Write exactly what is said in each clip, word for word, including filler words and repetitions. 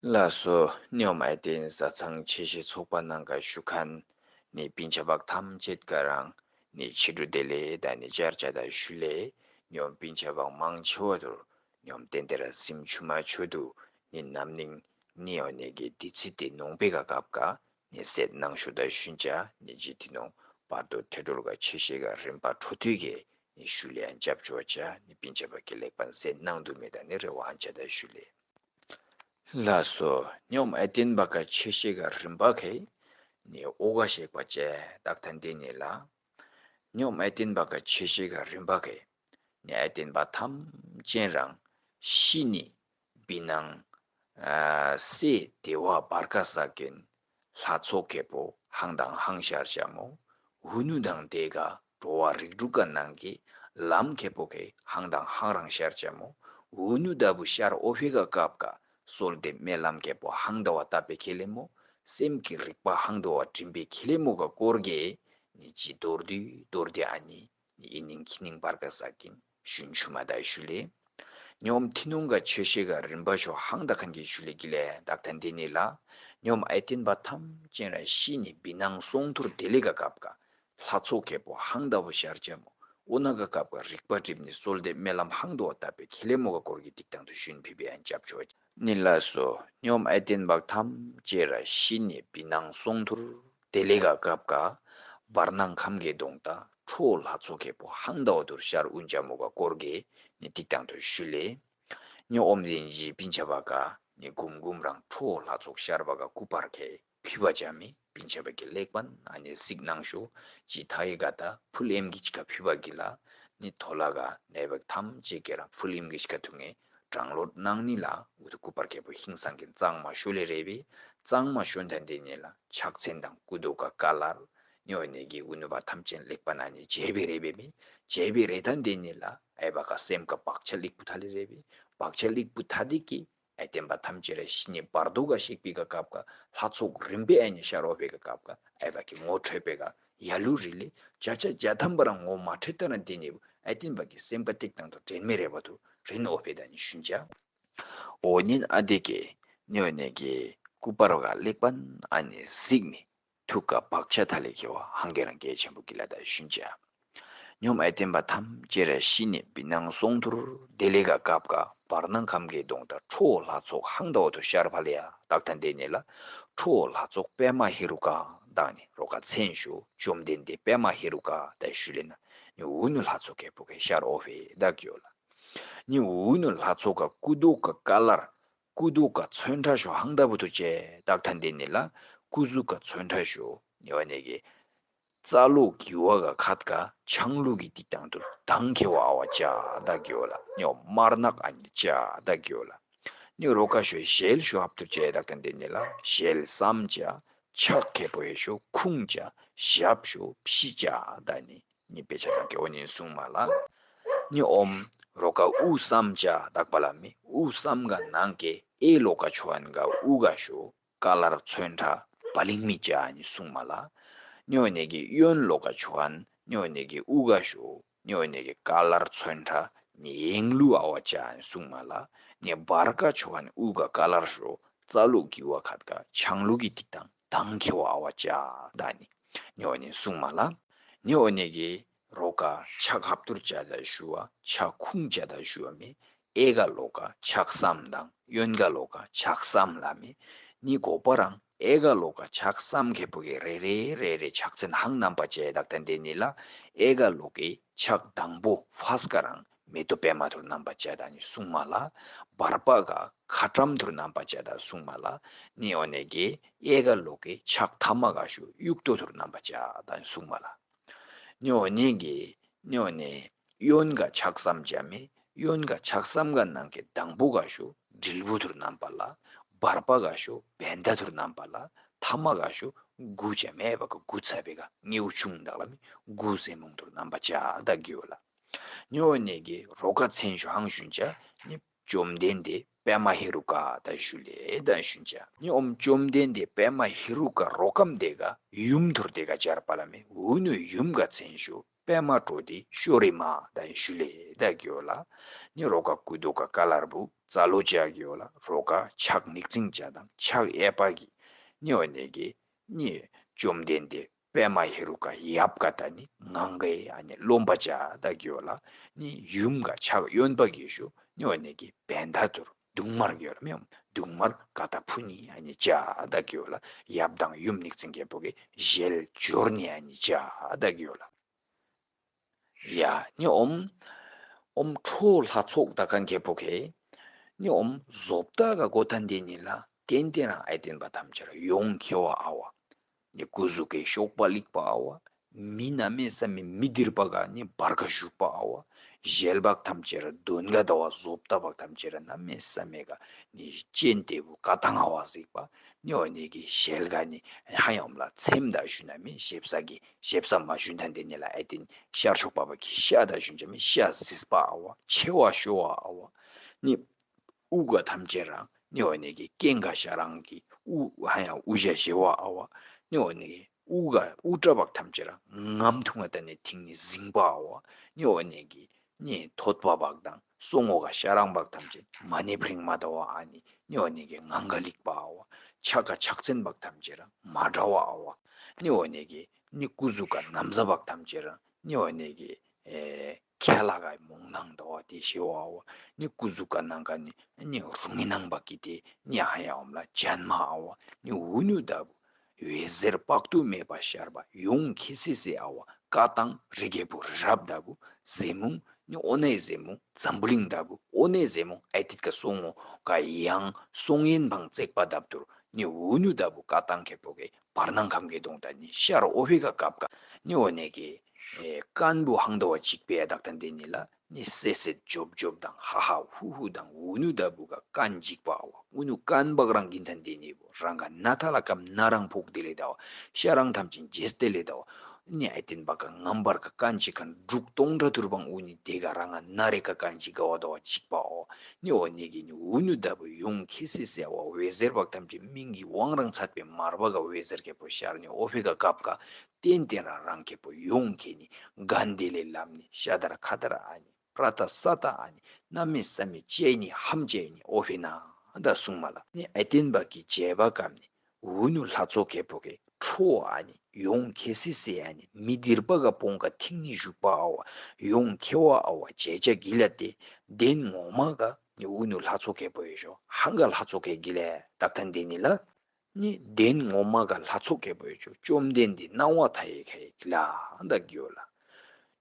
ལགས་སོ། ནི་ཨོམ་ཨའི་ཏེན་བཟའ་ཚང་ཆེ་ཤེས་ཚོགས་པ་ནང་ག་བཞུགས་མཁན་ནི་སྤུན་ཆ་བག་ཐམས་ཅད་ཀ་རང་ནི་ཕྱི་དྲོ་བདེ་ལེགས་དང་ནི་བཅར་བཅར་དང་ཞུ་ལེ། ནི་ཨོམ་སྤུན་ཆ་བག་མང་ཆེ་བ་དུ་ནི་ཨོམ་ཏན་ཏན་ར་སེམས་ཆུང་མ་ཆོ་དུ་ནི་ནམ་ནིང་ནི་ཨོ་ནི་གི་དུས་ཚོད་དེ་ནོང་པའི་ག་སྐབས་ཀ་ནི་སེད་གནང་ཞུ་དང་ཞུན་ཅ་ནི་ཇི་ཐི་ནོང་བར་དུ་ཐེ་གྲོལ་ག་ཆེ་ཤེས་ག་རིམ་པ་འཕྲོ་མཐུད་གེ་ནི་ཞུ་ལེ་ཡང་རྒྱབ་ཆོག་ཅ་ནི་སྤུན་ཆ་བག་གི་ལེགས་པན་སེད་གནང་དུ་མེད་དང་ནི་རེ་བ་ཨན་ཅ་དང་ཞུ་ལེ། ལགས་སོ། ནི་ཨོམ་ཨའི་ཏེན་བག་ག་ཆེ་ཤེས་ག་རིམ་པ་ཁེ་ནི་ཨོ་ག་ཤེག་པ་ཅེ་དག་ཐན་ཏེ་ནི་ལ། ནི་ཨོམ་ཨའི་ཏེན་བག་ག་ཆེ་ཤེས་ག་རིམ་པ་ཁེ་ནི་ཨའི་ཏེན་བག་ཐམས་ཅད་རང་ཤི་ནི་བི་ནང་སེ་དེ་བ་བར་ག་ས་ཀེན་ལྷ་ཚོགས་ཁེ་པོ་ཧང་དང་ཧང་ཤར་ཤ་མོ། འུ་ནུ་དང་དེ་ག་འགྲོ་བ་རིགས་དྲུག་ག་ནང་གི་ལམ་ཁེ་པོ་ཁེ་ཧང་དང་ཧང་རང་ཤར་ཤ་མོ། འུ་ནུ་ད་བུ་ཤར་ཨོ་ཕེ་ག་སྐབས་ཀ་སོལ་དེ་སྨོན་ལམ་ཁེ་པོ་ཧང་ད་བ་ཏ་པེ་ཁེ་ལེ་མོ། སེམས་ཀྱི་རིག་པ་ཧང་ད་བ་དྲིམ་པེ་ཁེ་ལེ་མོ་ག་སྐོར་གེ་ནི་ཅི་དོར་དུ་དོར་དེ་ཨ་ནི་ནི་ཨི་ནིང་ཁི་ནིང་བར་ག་ས་ཀིན་ཞུན་ཆུ་མ་ད་ཞུ་ལེ། ནི་ཨོམ་ཐི་ནོང་ག་ཆེ་ཤེས་ག་རིམ་པ་ཤོ་ཧང་ད་ཁན་གི་ཞུ་ལེ་གི་ལེ་དག་ཐན་ཏེ་ནི་ལ། ནི་ཨོམ་ཨའི་ཏེན་བག་ཐམས་ཅད་ར་ཤི་ནི་བི་ནང་སོང་ཐུར་དེ་ལེ་ག་སྐབས་ཀ་ལྷ་ཚོགས་ཁེ་པོ་ཧང་ད་བུ་ཤར་ཅ་མོ། ཨོ་ན་ག་སྐབས་ཀ་རིག་པ་གྲིབ་ནི་སོལ་དེ་སྨོན་ལམ་ཧང་ད་བ་ཏ་པེ་ཁེ་ལེ་མོ་ག་སྐོར་གི་ཏིག་ཏང་དུ་ཞུན་ཕི་བེ་ཨན་ཅབ་ཆོ་ནི་ལ་སོ། ནི་ཨོམ་ཨའི་ཏེན་བག་ཐམས་ཅད་ར་ཤི་ནི་བི་ནང་སོང་ཐུར་དེ་ལེ་ག་སྐབས་ཀ་བར་ནང་ཁམས་གེ་གདོང་ད་ཁྲོ་ལྷ་ཚོགས་ཁེ་པོ་ཧང་ད་བ་དུར་ཤར་ཨུན་ཅ་མོ་ག་སྐོར་གེ་ནི་ཏིག་ཏང་དུ་ཞུ་ལེ། ནི་ཨོམ་དེན་ཇི་སྤུན་ཆ་བག་ག་ནི་གུམ་གུམ་རང་ཁྲོ་ལྷ་ཚོགས་ཤར་བ་ག་སྐུ་པར་ཁེ་ཕི་བ་ཅ་མི་སྤུན་ཆ་བག་གི་ལེགས་པན་ཨ་ནི་སིག་ནང་ཤོ་ཅི་ཐ་ཡི་ག་ད་ཕུལ་ཨེམ་གི་ཅི་ག་ཕི་བ་གི་ལ། ནི་ཐོ་ལ་ག་ནེ་བག་ཐམས་ཅད་ཀེ་རང་ཕུལ་ཨེམ་གི་ཅི་ག་ཐུ་ངེ་གྲང་ལོད་ནང་ནི་ལ་འུ་ཐུ་སྐུ་པར་ཁེ་པོ་ཧིང་སང་གི་གཙང་མ་ཤོ་ལེ་རེ་བི་གཙང་མ་ཤོ་ཐན་ཏེ་ནི་ལ་ཕྱག་མཚན་དང་སྐུ་མདོག་ག་ཀ་ལར་ནི་ཨོ་ནི་གི་འུ་ནུ་བ་ཐམས་ཅད་ལེགས་པན་ཨ་ནི་ཇེ་བི་རེ་བི་མི་ཇེ་བི་རེ་ཐན་ཏེ་ནི་ལ་ཨའི་བག་ག་སེམས་ག་བག་ཆ་ལིག་པུ་ཐ་ལེ་རེ་བི་བག་ཆ་ལིག་པུ་ཐ་དི་གི་ཨའི་ཏེན་བག་ཐམས་ཅད་ར་ཤི་ནི་བར་དོ་ག་ཤེག་པི་ག་སྐབས་ཀ་ལྷ་ཚོགས་རིམ་པེ་ཨ་ནི་ཤར་ཨོ་ཕེ་ག་སྐབས་ཀ་ཨའི་བག་གི་ངོ་འཕྲོད་པེ་ག་ཡ་ལུ་རི་ལེ་ཅ་ཅ་ཇ་ཐམ་པ་རང་ངོ་མ་འཕྲོད་ད་རང་ཏེ་ནི་ཨའི་ཏེན་བག་གི་སེམས་ག་ཏིག་ཏང་དུ་དྲན་མེ་རེ་བ་དུ་རིན་ཨོ་ཕེ་ད་ནི་ཤུན་ཅ། ཨོ་ནིན་ཨ་དེ་གེ་ནི་ཨོ་ནི་གི་སྐུ་པར་བག་ལེགས་པན་ཨ་ནི་སིག་ནི་ཐུག་ག་བག་ཆ་ཐ་ལེ་ཁེ་བ་ཧང་གེ་རང་གེ་ཆེན་པོ་གི་ལ་ད་ཤུན་ཅ། ཉོམ་ཨའི་ཏེན་བག་ཐམས་ཅད་ར་ཤི་ནི་བི་ནང་སོང་ཐུར་དེ་ལེ་ག་སྐབས་ཀ་བར་ནང་ཁམས་གེ་གདོང་ད་ཁྲོ་བོ་ལྷ་ཚོགས་ཧང་ད་བ་དུ་ཤར་ཕ་ལེ་ཡ་དག་ཐན་ཏེ་ནི་ལ་ཁྲོ་བོ་ལྷ་ཚོགས་པད་མ་ཧེ་རུ་ཀ་དག་ནི་རོ་ཀ་མཚན་ཤོ་བཅོམ་ལྡན་འདས་པད་མ་ཧེ་རུ་ཀ་དག་ཞུ་ལེ་ན་ནི་འུ་ནུ་ལྷ་ཚོགས་ཁེ་པོ་གེ་ཤར་ཨོ་ཕེ་དག་ཡོ་ལ། ནི་འུ་ནུ་ལྷ་ཚོགས་ཀ་སྐུ་མདོག་ག་ཀ་ལར་སྐུ་མདོག་ག་ཚོན་ཁྲ་ཤོ་ཧང་ད་བུ་དུ་ཅེ་དག་ཐན་ཏེ་ནི་ལ་སྐུ་གཟུགས་ག་ཚོན་ཁྲ་ཤོ་ནི་བ་ནི་གེ་རྩ་ལོ་གི་བ་ག་ཁད་ག་ཆང་ལུག་གི་ཏིག་ཏང་དུ་དང་ཁེ་བ་ཨ་བ་ཅ་དག་ཡོ་ལ། ནི་འོ་དམར་ནག་ཨ་ནི་ཅ་དག་ཡོ་ལ། ནི་རོ་ཀ་ཤོ་ཞལ་ཤོ་ཧབ་ཏུ་ཅེ་དག་ཐན་ཏེ་ནི་ལ་ཞལ་སམ་ཅ་ཕྱག་ཁེ་པོ་ཧེ་ཤོ་ཁུང་ཅ་ཞབས་ཤོ་ཕྱི་ཅ་དག་ནི་ནི་པེ་ཆ་དང་གེ་འོ་ནི་སུང་མ་ལ། ནི་ཨོམ་རོ་ཀ་དབུ་སམ་ཅ་དག་པ་ལ་མི་དབུ་སམ་ག་ནང་གེ་ཨེ་ལོ་ཀ་ཆོ་ཨན་ག་དབུ་ག་ཤོ་ཀ་ལར་ཚོན་ཁྲ་བ་ལིང་མི་ཅ་ནི་སུང་མ་ལ། ནི་འོ་ནི་གེ་གཡོན་ལོ་ཀ་ཆོ་ཨན་ནི་འོ་ནི་གེ་དབུ་ག་ཤོ་ནི་འོ་ནི་གེ་ཀ་ལར་ཚོན་ཁྲ་ནི་ཡེང་ལུ་ཨ་བ་ཅ་ནི་སུང་མ་ལ། ནི་བར་ཀ་ཆོ་ཨན་དབུ་ག་ཀ་ལར་ཤོ་རྩ་ལུག་གི་བ་ཁད་ག་ཆང་ལུག་གི་ཏིག་ཏང་དང་ཁེ་བ་ཨ་བ་ཅ་དག་ནི་ནི་འོ་ནི་སུང་མ་ལ། ནི་འོ་ནི་གེ་རོ་ཀ་ཕྱག་ཧབ་ཏུར་ཅ་དག་ཞུ་བ་ཕྱག་ཁུང་ཅ་དག་ཞུ་བ་མི་ཨེ་ག་ལོ་ཀ་ཕྱག་སམ་དང་གཡོན་ག་ལོ་ཀ་ཕྱག་སམ་ལ་མི་ནི་གོ་པ་རང་ཨེ་ག་ལོ་ཀ་ཕྱག་སམ་ཁེ་པོ་གེ་རེ་རེ་རེ་རེ་ཕྱག་མཚན་ཧང་རྣམ་པ་ཅེ་དག་ཐན་ཏེ་ནི་ལ་ཨེ་ག་ལོ་ཀེ་ཕྱག་དང་པོ་ཕ་སི་ཀ་རང་མེ་ཏོ་པད་མ་ཐུར་རྣམ་པ་ཅ་དག་ནི་སུང་མ་ལ། བར་པ་ག་ཁ་ཊམ་ཐུར་རྣམ་པ་ཅ་དག་སུང་མ་ལ། ནི་འོ་ནི་གེ་ཨེ་ག་ལོ་ཀེ་ཕྱག་ཐ་མ་ག་ཤོ་དབྱུག་ཏོ་ཐུར་རྣམ་པ་ཅ་དག་ནི་སུང་མ་ལ། ནི་འོ་ནི་གེ་ནི་འོ་ནི་གཡོན་ག་ཕྱག་སམ་ཅ་མི་གཡོན་ག་ཕྱག་སམ་ག་ནང་གེ་དང་པོ་ག་ཤོ་དྲིལ་བུ་ཐུར་རྣམ་པ་ལ། བར་པ་ག་ཤོ་བེན་ད་ཐུར་རྣམ་པ་ལ། ཐ་མ་ག་ཤོ་དགུ་ཅ་མེ་བ་ག་དགུ་ཚ་བེ་ག་ངེའུ་ཆུང་དག་ལ་མི་དགུ་ཟེ་མོང་ཐུར་རྣམ་པ་ཅ་དག་གི་ཡོ་ལ། ནི་འོ་ནི་གེ་རོ་ཀ་མཚན་ཤོ་ཧང་ཞུན་ཅ་ནི་བཅོམ་ལྡན་འདས་པད་མ་ཧེ་རུ་ཀ་དག་ཞུ་ལེ་དག་ཞུན་ཅ། ནི་ཨོམ་བཅོམ་ལྡན་འདས་པད་མ་ཧེ་རུ་ཀ་རོ་ཀམ་དེ་ག་ཡུམ་ཐུར་དེ་ག་ཅར་པ་ལ་མི་འུ་ནུ་ཡུམ་ག་མཚན་ཤོ་པད་མ་དྲོ་དེ་ཤོ་རི་མ་དག་ཞུ་ལེ་དག་གི་ཡོ་ལ། ནི་རོ་ཀ་སྐུ་མདོག་ག་ཀ་ལར་བུ་ རྩ་ལོ་བྱ་གི་ཡོད་ལ་རོ་ག་ཕྱག་སྙིགས་འཛིན་བྱ་དང་ཕྱག་གཡས་པ་གི་ནི་འོ་ནི་གི་ནི་བཅོམ་ལྡན་འདས་པདྨ་ཧེ་རུ་ཀ་ཡབ་ཀ་ད་ནི་ངང་གི་ཨ་ནི་རློམ་པ་བྱ་ད་གི་ཡོད་ལ་ནི་ཡུམ་ག་ཕྱག་གཡོན་པ་གི་ཞུ་ནི་འོ་ནི་གི་བན་ད་དུར་དུང་དམར་གི་ཡོད་ལ་མི་འོ་དུང་དམར་ཀ་ད་ཕུ་ནི་ཨ་ནི་བྱ་ད་གི་ཡོད་ལ་ཡབ་དང་ཡུམ་སྙིགས་འཛིན་གི་པོ་གི་ཞལ་སྦྱོར་ནི་ཨ་ནི་བྱ་ད་གི་ཡོད་ལ། ཡ་ནི་ཨོམ། ཨོམ་ཁྲོ་ལྷ་ཚོགས་ད་གང་གེ་པོ་གེ། ནི་ཨོམ་བཟོ་ལྟ་ག་གོ་ཐན་དེ་ནི་ལ་ཏན་ཏན་རང་ཨེ་བསྟན་པ་ཐམས་ཅད་ཡོངས་ཁེ་བ་ཨ་བ། ནི་སྐུ་གཟུགས་ཀྱི་གཤོག་པ་ལིག་པ་ཨ་བ། མི་གནམ་མེད་ས་མེད་མི་དིར་པ་ག་ནི་བར་ག་བཞུགས་པ་ཨ་བ། ཞལ་བག་ཐམས་ཅད་གདོན་ག་ཟླ་བ་བཟོ་ལྟ་བག་ཐམས་ཅད་གནམ་མེད་ས་མེད་ག་ནི་སྤྱན་ལྟ་བུ་ཀ་ཏང་ཨ་བ་གཟིགས་པ། ནི་འོ་ནི་གི་ཞལ་ག་ནི་ཧ་ཡང་ལ་ཚེམ་ད་ཞུ་ན་མི་ཞེབ་ས་གི་ཞེ་ས་མ་ཞུན་ཐན་དེ་ནི་ལ་ཨེ་ཏིན་ཤར་ཕྱོགས་པ་བ་གི་ཤ་ད་ཞུན་ཅ་མི་ཤ་ཟིས་པ་ཨ་བ་ཆེ་བ་ཤོ་བ་ཨ་བ། ནི་དབུ་ག་ཐམས་ཅད་རང་ནི་འོ་ནི་གི་ཀེང་ག་ཤ་རང་གི་དབུ་ཧ་ཡང་དབུ་ཞ་ཞེ་བ་ཨ་བ། ནི་འོ་ནི་གི་དབུ་ག་དབུ་སྐྲ་བག་ཐམས་ཅད་རང་ངམ་ཐུང་ང་ད་ནི་ཐིང་ནི་ཟིང་པ་ཨ་བ། ནི་འོ་ནི་གི་ནི་ཐོད་པ་བག་དང་སོ་ངོ་ག་ཤ་རང་བག་ཐམས་ཅད་མ་ནེ་ཕྲེང་མ་ད་བ་ཨ་ནི་ནི་འོ་ནི་གི་ངང་ག་ལིག་པ་ཨ་བ། ཆ་ག་ཕྱག་མཚན་བག་ཐམས་ཅད་རང་མ་འདྲ་བ་ཨ་བ། ནི་འོ་ནི་གི་ནི་སྐུ་གཟུགས་ཀ་ན་བཟའ་བག་ཐམས་ཅད་རང་ནི་འོ་ནི་གི་ཨེ་ཁ་ལ་ག་མོང་ནང་ད་བ་དེ་ཤེ་བ་ཨ་བ། ནི་སྐུ་གཟུགས་ཀ་ནང་ག་ནི་ནི་རུང་ངི་ནང་བག་གི་དེ་ནི་ཧ་ཡ་འོམ་ལ་ཅན་མ་ཨ་བ། ནི་འུ་ནུ་ད་བུ། འོད་ཟེར་དཔག་ཏུ་མེད་པ་ཤར་བ་ཡོངས་ཁེ་སི་སི་ཨ་བ་ཀ་དང་རི་རྒྱལ་པོ་རི་རབ་ལྟ་བུ་ཟེ་མུང་ནི་ཨོ་ནེ་ཟེ་མུང་འཛམ་བུ་གླིང་ལྟ་བུ་ཨོ་ནེ་ཟེ་མུང་ཨེ་ཏིད་ཀ་སོང་ངོ་ག་ཡང་སོང་ཡན་བང་བརྩེགས་པ་ལྟ་བུ་ནི་འུ་ནུ་ལྟ་བུ་ཀ་དང་ཁེ་པོ་གེ་བར་སྣང་ཁམས་ཀྱི་གདོང་ད་ནི་ཤར་ཨོ་ཕི་ཀ་ཀབ་ཀ་ནི་ཨོ་ནེ་གེ་ཀན་བུ་ཧང་དོ་བ་གཅིག་པའི་བདག་ད་འདི་ནི་ལ། ནི་སེ་སེ་ཇོབ་ཇོབ་དང་ཧ་ཧ་ཧུ་ཧུ་དང་འུ་ནུ་ད་བུ་ག་ཀན་འཇིག་པ་བ་འུ་ནུ་ཀན་བག་རང་གིན་ཐན་དེ་ནི་བུ་རང་ག་ན་ཐ་ལ་ཀམ་ན་རང་ཕོག་དེ་ལེ་ད་བ་ཤ་རང་ཐམས་ཅད་རྗེས་དེ་ལེ་ད་བ་ནི་ཨེ་ཏེན་བ་ག་ངམ་བར་ག་ཀན་ཅི་ཁན་འབྲུག་སྟོང་ཕྲག་ཐུར་བང་འུ་ནི་དེ་ག་རང་ག་ན་རེ་ག་ཀན་ཅི་ག་བ་ད་བ་འཇིག་པ་བ་ནི་འོ་ནི་གི་ནི་འུ་ནུ་ད་བུ་ཡོང་ཁེ་སི་སེ་བ་འོད་ཟེར་བག་ཐམས་ཅད་མིང་གི་དབང་རང་ཚད་པའི་མར་བ་ག་འོད་ཟེར་ཁེ་པོ་ཤར་ནི་ཨོ་ཕི་ག་ཀབ་ག་ཏན་ཏན་རང་རང་ཁེ་པོ་ཡོང་ཁེ་ནི་གན་དེ་ལེ་ལམ་ནི་ཤ་དར་ཁ་དར་ཨ་ནི། པྲ་ཏ་ས་ཏ་ཨ་ནི་གནམ་མེད་ས་མེད་ཅེ་ནི་ཧམ་ཅེ་ནི་ཨོ་ཧྥེ་ན་ད་གསུང་མ་ལ་ནི་ཨེ་ཏེན་བ་གི་བྱེ་བ་ཀམ་ནི་འུ་ནུ་ལྷ་ཚོགས་ཁེ་པོ་གེ་ཁྲོ་ཨ་ནི་ཡོང་ཁེ་སི་སེ་ཨ་ནི་མི་དིར་པ་ག་པོང་ག་ཐིང་ནི་ཞུག་པ་ཨ་བ་ཡོང་ཁེ་བ་ཨ་བ་བྱེ་ཅ་གི་ལ་ཏེ་དེན་ངོ་མ་ག་ནི་འུ་ནུ་ལྷ་ཚོགས་ཁེ་པོ་ཡོད་ཤོ་ཧང་ག་ལྷ་ཚོགས་ཁེ་གི་ལ་དག་ཐན་དེ་ནི་ལ། ནི་གདན་ངོ་མ་ག་ལྷ་ཚོགས་ཁེ་པོ་ཡོད་ཆོ་བཅོམ་ལྡན་འདས་སྣང་བ་མཐའ་ཡས་ཁ་ཡི་ལ་འདའ་གི་ཡོད་ལ།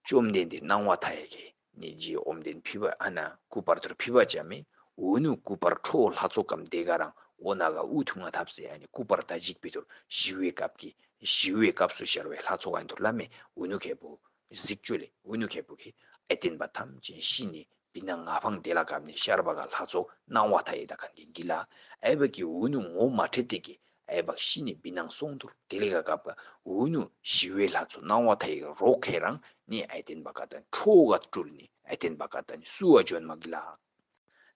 བཅོམ་ལྡན་འདས་སྣང་བ་མཐའ་ཡས་ཁེ་ནི་རྗེ་ཨོམ་ལྡན་ཕི་བ་ཨ་ན་སྐུ་པར་ཐོར་ཕི་བ་ཅ་མེ་འུ་ནུ་སྐུ་པར་ཁྲོ་ལྷ་ཚོགས་ཀམ་དེ་ག་རང་ཨོ་ན་ག་ཨུ་ཐུང་ང་ཐབ་སེ་ཨ་ནི་སྐུ་པར་ད་ཅིག་པི་ཐོར་ཞི་བའི་སྐབས་ཀྱི་ཞི་བའི་སྐབས་སུ་ཤར་བའི་ལྷ་ཚོགས་ཨ་ནི་ཐོར་ལ་མེ་འུ་ནུ་ཁེ་པོ་གཟིགས་ཅོ་ལེ་འུ་ནུ་ཁེ་པོ་གེ་ཨེ་ཏེན་བ་ཐམས་ཅད་ཤི་ནི། བི་ནང་ང་ཕང་དེ་ལ་ཀབ་ནི་ཤར་བ་ག་ལྷ་ཚོགས་སྣང་བ་མཐའ་ཡས་ད་ཁན་གི་གི་ལ། ཨའི་བ་གི་འུ་ནུ་ངོ་མ་ཁྲེ་ཏེ་གི་ཨའི་བ་ཤི་ནི་བི་ནང་སོང་ཐུར་དེ་ལེ་ག་ཀབ་ག་འུ་ནུ་ཞི་བའི་ལྷ་ཚོགས་སྣང་བ་མཐའ་ཡས་རོག་ཁེ་རང་ནི་ཨའི་ཏེན་བ་ག་ཏན་ཁྲོ་ག་སྤྲུལ་ནི་ཨའི་ཏེན་བ་ག་ཏན་སུ་བ་ཇོན་མ་གི་ལ།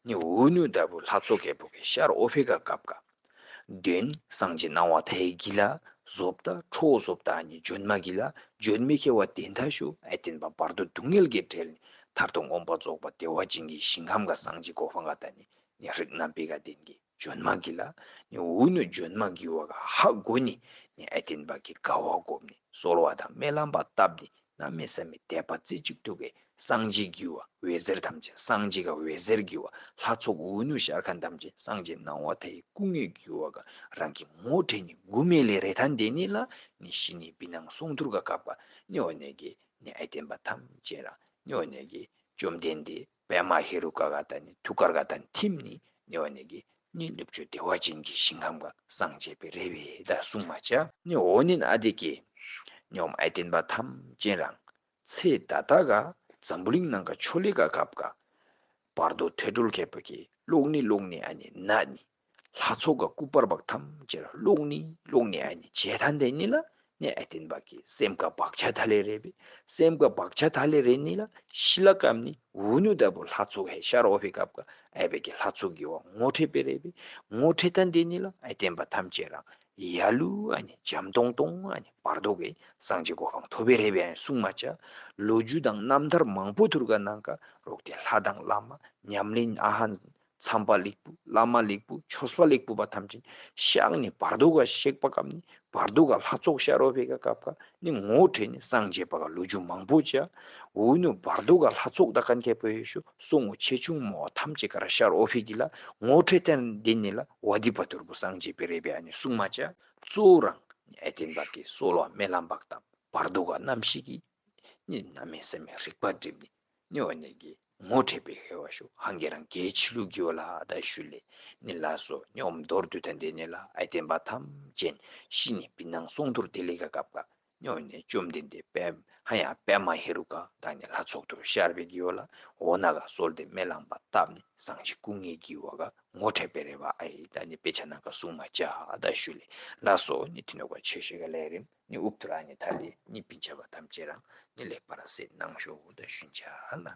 ནི་འུ་ནུ་ད་བུ་ལྷ་ཚོགས་ཁེ་པོ་གི་ཤར་ཨོ་ཕེ་ག་ཀབ་ག་དོན་སངས་རྒྱས་སྣང་བ་མཐའ་ཡས་གི་ལ། བཟོ་ལྟ་ཁྲོ་བོ་བཟོ་ལྟ་ནི་ཇོན་མ་གི་ལ། ཇོན་མི་ཁེ་བ་དེན་ཐ་ཤོ་ཨའི་ཏེན་བ་བར་དོ་སྡུག་བསྔལ་གི་བྲལ་ནི་མཐར་ཐུག་མངོན་པར་རྫོགས་པ་བདེ་བ་ཅན་གྱི་ཞིང་ཁམས་ག་སངས་རྒྱས་གོ་འཕང་ག་ད་ནི་ནི་རིགས་རྣམ་པའི་ག་དེན་གི་ཇོན་མ་གི་ལ། ནི་འུ་ནུ་ཇོན་མ་གི་བ་ག་ཧ་གོ་ནི་ནི་ཨའི་ཏེན་བ་གི་ག་བ་གོམ་ནི་གསོལ་བ་དང་སྨོན་ལམ་པ་བཏབ་ནི། གནམ་མེད་ས་མེད་དད་པ་རྩེ་གཅིག་ཏུ་གི་སངས་རྒྱས་རྒྱུ་བ་འོད་ཟེར་ཐམས་ཅད་སངས་རྒྱས་ཀ་འོད་ཟེར་རྒྱུ་བ་ལྷ་ཚོགས་འུ་ནུ་ཤར་ཁན་ཐམས་ཅད་སངས་རྒྱས་སྣང་བ་མཐའ་ཡས་སྐུ་ངོ་རྒྱུ་བ་ག་རང་གི་ངོ་ཁྲེ་ནི་གུ་མེ་ལེ་རེ་ཐན་དེ་ནི་ལ་ནི་ཤི་ནི་བི་ནང་སོང་ཐུར་ག་ཀབ་ག་ནི་འོ་ནེ་གི་ནི་ཨའི་ཏེན་བ་ཐམས་ཅད་རང་ནི་འོ་ནེ་གི་བཅོམ་ལྡན་འདས་པདྨ་ཧེ་རུ་ཀ་ག་ད་ནི་ཐུགས་ཀར་ག་ད་ནི་ཐིམ་ནི་ནི་འོ་ནེ་གི་ནི་ནུབ་ཕྱོགས་བདེ་བ་ཅན་གྱི་ཞིང་ཁམས་ཀ་སངས་རྒྱས་པའི་རེ་བའི་ད་གསུང་མ་བྱ། ནི་འོ་ནི་ཨ་དེ་གི་ནི་འོམ་ཨའི་ཏེན་བ་ཐམས་ཅད་རང་ཚེ་ད་ལྟ་ག་འཛམ་བུ་གླིང་ནང་ག་ཆོ་ལེ་ག་ཀབ་ག་བར་དོ་ཐོས་གྲོལ་མཁས་པ་གི་ལོག་ནི་ལོག་ནི་ཨ་ནི་ན་ནི་ལྷ་ཚོགས་ག་སྐུ་པར་བག་ཐམས་ཅད་ལོག་ནི་ལོག་ནི་ཨ་ནི་བྱེ་ཐན་དེ་ནི་ལ་ནི་ཨའི་ཏེན་བ་གི་སེམས་ཀ་བག་ཆགས་ཐ་ལེ་རེ་བེ་སེམས་ཀ་བག་ཆགས་ཐ་ལེ་རེ་ནི་ལ་ཤི་ལ་ཀམ་ནི་འུ་ནུ་ད་བུ་ལྷ་ཚོགས་ཧེ་ཤར་ཨོ་ཕེ་ཀབ་ག་ཨའི་བེ་གི་ལྷ་ཚོགས་གི་བ་ངོ་ཁྲེ་པེ་རེ་བེ་ངོ་ཁྲེ་ཐན་དེ་ནི་ལ་ཨའི་ཏེན་བ་ཐམས་ཅད་རང་ཡ་ལུ་ཨ་ནི་འཇམ་ཏོང་ཏོང་ཨ་ནི་བར་དོ་གི་སངས་རྒྱས་གོ་འཕང་ཐོབ་པའི་རེ་བའི་ཨ་ནི་གསུང་མ་བྱ། ལོ་རྒྱུས་དང་རྣམ་ཐར་མང་པོ་ཐུར་ག་ནང་ག་རོག་ཏེ་ལྷ་དང་བླ་མ་ཉམས་ལེན་ཨ་ཧན་ མཚམས་པ་ལེགས་པོ། བླ་མ་ལེགས་པོ། ཆོས་པ་ལེགས་པོ་བ་ཐམས་ཅད་བཤགས་ནས་བར་དོ་ག་གཤེགས་པ་སྐབས་ནས། བར་དོ་ག་ལྷ་ཚོགས་ཤར་འོ་ཕེ་ག་སྐབས་ཀ་ནི་ངོ་འཕྲད་ནས་སངས་རྒྱས་པ་ག་ལོ་རྒྱུས་མང་པོ་བྱ། འུ་ནུ་བར་དོ་ག་ལྷ་ཚོགས་ད་གན་ཁེ་པོ་ཡོད་ཤོ་སོ་ངོ་ཆེ་ཆུང་མོ་ཐམས་ཅད་ག་ར་ཤར་འོ་ཕེ་གི་ལ་ངོ་འཕྲད་དེ་འདི་ནི་ལ་བ་དི་པ་ཐུར་བུ་སངས་རྒྱས་པའི་རེ་བའི་ཨ་ནི་གསུང་མ་བྱ། གཙོ་རང་ཨེ་ཏེན་པ་གི་གསོལ་བ་སྨོན་ལམ་བག་དང་བར་དོ་ག་རྣམ་ཤེས་ཀྱི་ནི་གནམ་མེད་ས་མེད་རིག་པ་སྒྲིམ་ནི་ནི་འོ་ནི་གི་ངོ་འཕྲད་པའི་ཧེ་བ་ཤོ་ཧང་གེ་རང་གེ་ཆི་ལུ་གི་བ་ལ་ད་ཞུ་ལེ་ནི་ལ་སོ་ཉོམ་མདོར་བསྡུས་ད་འདི་ནི་ལ་ཨེ་ཏེན་པ་ཐམས་ཅད་ཤི་ནི་བི་ནང་སོང་དུར་དེ་ལེ་ག་སྐབས་ཀ་ནི་འོ་ནི་བཅོམ་ལྡན་འདས་པད་ཧ་ཡ་པད་མ་ཧེ་རུ་ཀ་ད་ནི་ལྷ་ཚོགས་དུར་ཤར་བའི་གི་བ་ལ་འོ་ན་ག་གསོལ་འདེབས་སྨོན་ལམ་བ་བཏབ་ནི་སངས་རྒྱས་སྐུ་ངེ་གི་བ་ག་ངོ་འཕྲད་པའི་རེ་བ་ཨ་ཡི་ད་ནི་དཔེ་ཆ་ནང་ག་གསུང་མ་བྱ་ད་ཞུ་ལེ། ལ་སོ་ནི་ཐི་ནོ་ག་ཆེ་ཤོས་ག་ལས་རིམ་ནི་ཨུབ་ཐུ་ར་ནི་ད་ལི་ནི་པིན་ཆ་བ་ཐམས་ཅད་རང་ནི་ལེགས་པར་སེ་གནང་ཤོག་ད་ཞུན་ཆ་ལ།